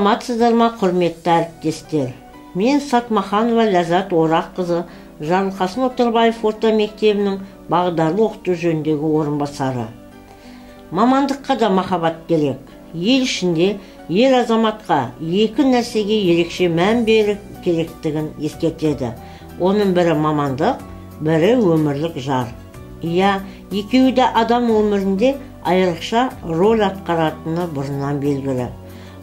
Саламатсыздар ма, құрметті әріптестер? Мен Сатмаханова Ләззат Ораққызы, Жарылқасын Отарбаев орта мектебінің бағдарлы оқыту жөніндегі орынбасары. Мамандыққа да махаббат керек. Ел ішінде ер азаматқа екі нәрсеге ерекше мән беру керектігін ескертеді. Оның бірі мамандық, бірі өмірлік жар. Иә, екеуі де адам өмірінде айрықша роль атқаратыны бұрыннан белгілі.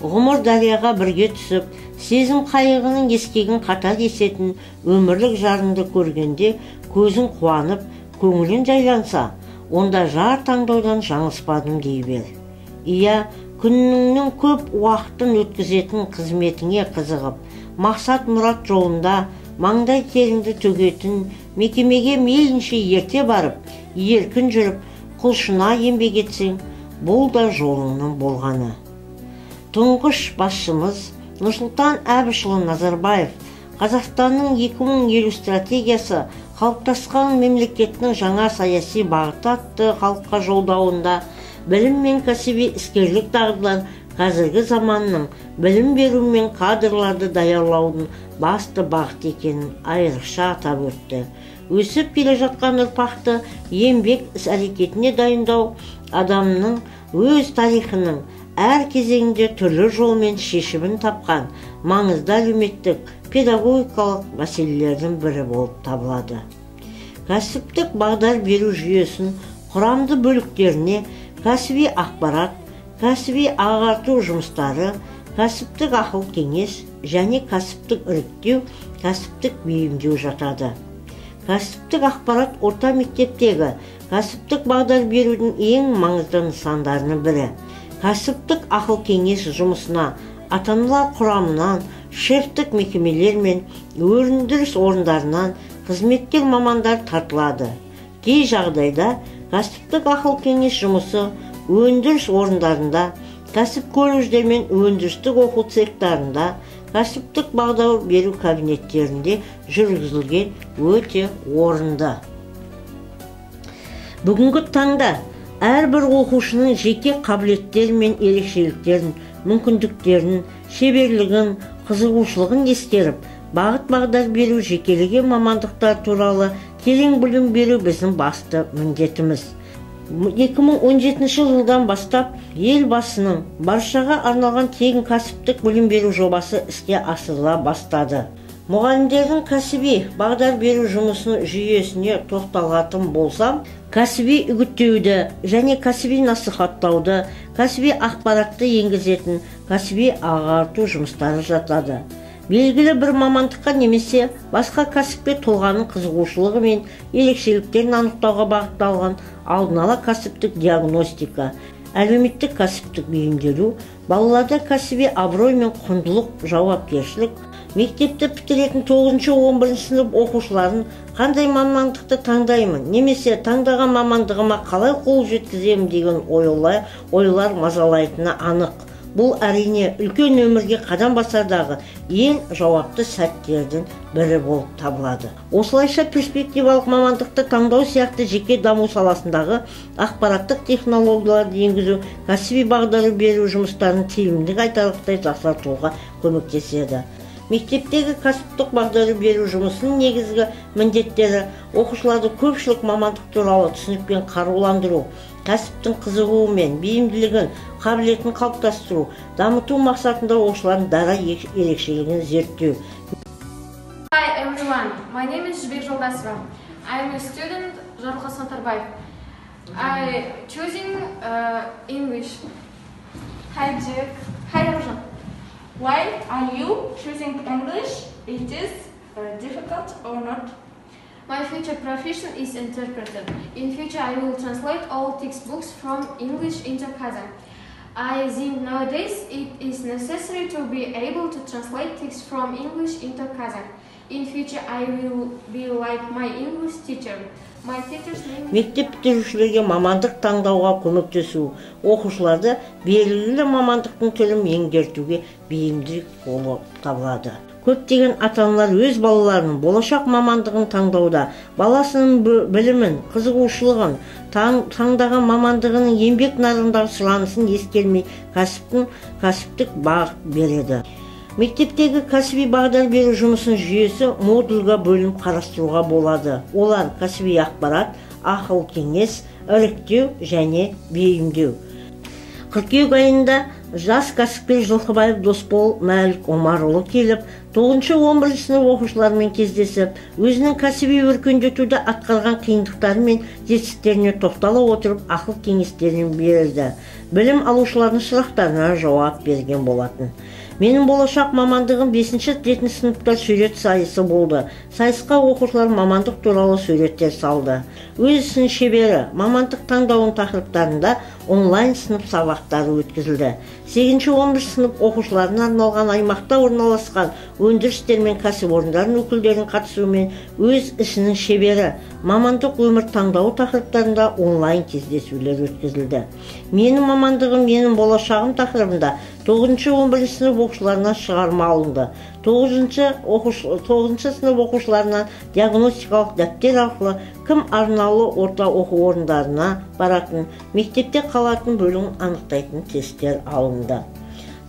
Ғұмыр дарияға бірге түсіп, сезім қайығының ескегін қатар есетін өмірлік жарыңды көргенде көзің қуанып, көңілің жайланса, онда жар таңдаудан жаңылыспадым дей бер. Иә, күніңнің көп уақытын өткізетін қызметіңе қызығып, мақсат мұрат жолында маңдай теріңді төгетін мекемеге мейлінше ерте барып, еркін жүріп, құлшына еңбек етсең, бұл да жолыңның болғаны. Тұңғыш басшымыз Нұрсұлтан Әбішұлы Назарбаев Қазақстанның 2050 стратегиясы қалыптасқан мемлекеттің жаңа саяси бағыты атты халыққа жолдауында білім мен кәсіби іскерлік дағдылар қазіргі заманның білім беру мен кадрларды даярлаудың басты бағыты екенін айрықша атап өтті. Өсіп келе жатқан ұрпақты еңбек іс-әрекетіне дайындау адамның өз тарихының әр кезеңінде түрлі жолмен шешімін тапқан маңызды әлеуметтік, педагогикалық мәселелердің бірі болып табылады. Кәсіптік бағдар беру жүйесін құрамды бөліктеріне кәсіби ақпарат, кәсіби ағарту жұмыстары, кәсіптік ақыл кеңес және кәсіптік іріктеу, кәсіптік бейімдеу жатады. Кәсіптік ақпарат орта мектептегі кәсіптік бағдар берудің ең маңызды нысандарының бірі. Кәсіптік ақыл кеңес жұмысына ата-аналар құрамынан, шефтік мекемелер мен өндіріс орындарынан қызметкер мамандар тартылады. Кей жағдайда кәсіптік ақыл кеңес жұмысы өндіріс орындарында, кәсіп колледждер мен өндірістік оқу цехтарында, кәсіптік бағдар беру кабинеттерінде жүргізілген өте орынды. Бүгінгі таңда әрбір оқушының жеке қабілеттері мен ерекшеліктерін, мүмкіндіктерін, шеберлігін, қызығушылығын ескеріп, бағыт бағдар беру, жекелеген мамандықтар туралы терең білім беру біздің басты міндетіміз. 2017 жылдан бастап Елбасының баршаға арналған тегін кәсіптік білім беру жобасы іске асырыла бастады. Мұғалімдердің кәсіби бағдар беру жұмысының жүйесіне тоқталатын болсам, кәсіби үгіттеуді және кәсіби насихаттауды, кәсіби ақпаратты енгізетін кәсіби ағарту жұмыстары жатады. Белгілі бір мамандыққа немесе басқа кәсіпке тұлғаның қызығушылығы мен ерекшеліктерін анықтауға бағытталған алдын ала кәсіптік диагностика, әлеуметтік кәсіптік бейімделу, балаларда кәсіби абырой мен құндылық, жауапкершілік, мектепті бітіретін 9-11 сынып оқушыларын қандай мамандықты таңдаймын немесе таңдаған мамандығыма қалай қол жеткіземін деген ойлар мазалайтыны анық. Бұл әрине үлкен өмірге қадам басардағы ең жауапты сәттердің бірі болып табылады. Осылайша перспективалық мамандықты таңдау сияқты жеке даму саласындағы ақпараттық технологияларды енгізу, кәсіби бағдар беру жұмыстарын тиімділік айтарлықтай жақсартуға көмектеседі. Мектептегі кәсіптік бағдар беру жұмысының негізгі міндеттері оқушыларды көпшілік мамандық туралы түсінікпен қаруландыру, кәсіптің қызығуы мен бейімділігін, қабілетін қалыптастыру, дамыту мақсатында оқушылардың дара ерекшелігін зерттеу. Hi everyone, my name is Жібек Жолдасова. I am a student Жарылқасын Отарбаев. I choosing English. Hi Jibek. Hi Аружан. Why are you choosing English? It is difficult or not? My future profession is interpreter. In future, I will translate all textbooks from English into Kazakh. I think nowadays it is necessary to be able to translate text from English into Kazakh. In future, I will be like my English teacher. My teacher's name is... Мектеп бітірушілерге мамандық таңдауға көмектесу, оқушыларды белгілі мамандықтың түрін меңгертуге бейімділік болып табылады. Көптеген ата-аналар өз балаларының болашақ мамандығын таңдауда баласының білімін, қызығушылығын, таңдаған мамандығының еңбек нарығындағы сұранысын ескермей кәсіптік бағыт береді. Мектептегі кәсіби бағдар беру жұмысының жүйесі модульға бөлініп қарастыруға болады. Олар кәсіби ақпарат, ақыл кеңес, іріктеу және бейімдеу. Қыркүйек айында жас кәсіпкер Жылқыбаев Досбол Мәлік Омарұлы келіп, 9-11 сынып оқушыларымен кездесіп, өзінің кәсіби өркендетуді атқарған қиындықтары мен жетістіктеріне тоқтала отырып, ақыл кеңестерін берді. Білім алушылардың сұрақтарына жауап берген болатын. Менің болашақ мамандығым 5-7 сыныпта сурет сайысы болды. Сайысқа оқушылар мамандық туралы суреттер салды. Өз ісінің шебері, мамандық таңдауының тақырыптарында онлайн сынып сабақтары өткізілді. 8-11 сынып оқушыларына арналған аймақта орналасқан өндірістер мен кәсіпорындардың өкілдерінің қатысуымен өз ісінің шебері, мамандық өмір таңдауы тақырыптарында онлайн кездесулер өткізілді. Менің мамандығым, менің болашағым тақырыбында 9-11 сынып оқушыларынан шығарма алынды. 9-сынып оқушыларынан диагностикалық дәптер арқылы кім арнаулы орта оқу орындарына баратын, мектепте қалатын бөлігін анықтайтын тесттер алынды.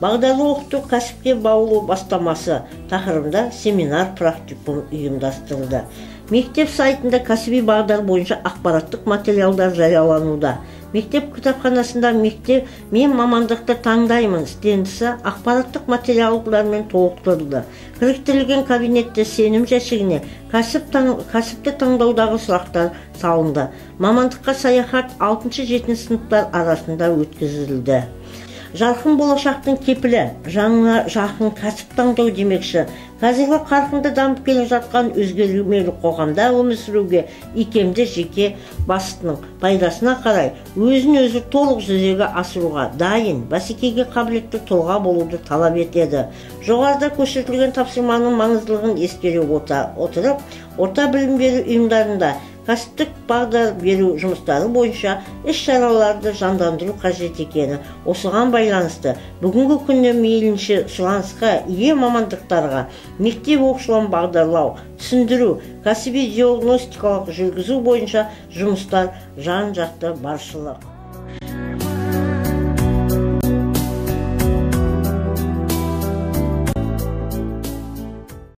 Бағдарлы оқыту кәсіпке баулу бастамасы тақырыбында семинар практикум ұйымдастырылды. Мектеп сайтында кәсіби бағдар бойынша ақпараттық материалдар жариялануда. Мектеп кітапханасында мектеп мен мамандықты таңдаймын стендісі ақпараттық материалдармен толықтырылды. Кіріктірілген кабинетте сенім жәшігіне кәсіпті таңдаудағы сұрақтар салынды. Мамандыққа саяхат 6-7 сыныптар арасында өткізілді. Жарқын болашақтың кепілі, жаңа жақын кәсіп таңдау демекші, қазіргі қарқынды дамып келе жатқан өзгермелі қоғамда өмір сүруге икемді жеке бастының пайдасына қарай өзін өзі толық жүзеге асыруға дайын, бәсекеге қабілетті тұлға болуды талап етеді. Жоғарыда көрсетілген тапсырманың маңыздылығын ескере отырып, орта білім беру ұйымдарында кәсіптік бағдар беру жұмыстары бойынша іс-шараларды жандандыру қажет екені, осыған байланысты бүгінгі күнде мейлінше сұранысқа ие мамандықтарға мектеп оқушыларын бағдарлау, түсіндіру, кәсіби диагностикалық жүргізу бойынша жұмыстар жан-жақты баршылық.